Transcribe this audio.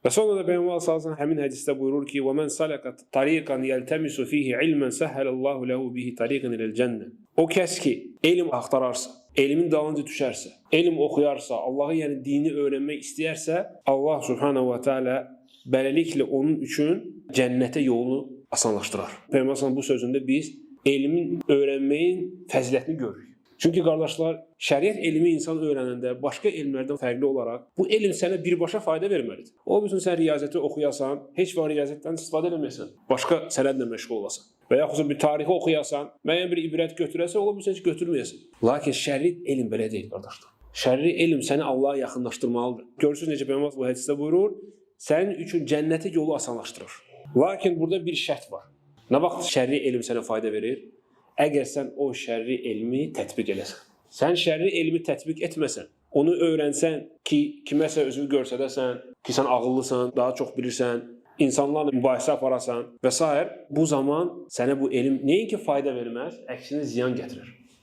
Və sonra da Peyğəmbər sallallahu əleyhi həmin hədisdə buyurur ki: "Və men salaka tariqan yeltemisu fihi ilmen sahhalallahu lehu bihi tariqan ila'l cennə." O kəs ki, elm axtararsa, elmin dalınca düşərsə, elm oxuyarsa, Allahı, yəni dini öyrənmək istəyərsə, Allah Subhanahu va Taala beləliklə onun üçün cənnətə yolunu asanlaşdırar. Peyğəmbər sallallahu bu sözündə biz elmin öyrənməyin fəzilətini görürük. Çünki qardaşlar, şəriət elmi insan öyrənəndə başqa elmlərdən fərqli olaraq bu elm sənə birbaşa fayda verməlidir. O bütün sən riyaziyyatı oxuyasan, heç vaxt riyaziyyatdan istifadə eləməyəsən, başqa sənədlə məşğul olasan. Və yaxud bir tarixi oxuyasan, müəyyən bir ibrət götürəsən, ola bilsin heç götürməyəsən. Lakin şəri elm belə deyil, qardaşlar. Şəri elm səni Allaha yaxınlaşdırmalıdır. Görürsüz necə Peyğəmbər bu hədisdə buyurur, sənin üçün cənnətə yolu asanlaşdırır. Lakin burada bir şərt var. Nə vaxt şəri elm sənə fayda verir? Əgər sən o şərri elmi tətbiq eləsən. Sən şərri elmi tətbiq etməsən, onu öyrənsən ki, kiməsə özünü göstərəsən, ki sən ağıllısan, daha çox bilirsən, insanlarla mübahisə aparasan və sair, bu zaman sənə bu elm nəinki fayda verməz, əksinə ziyan gətirir.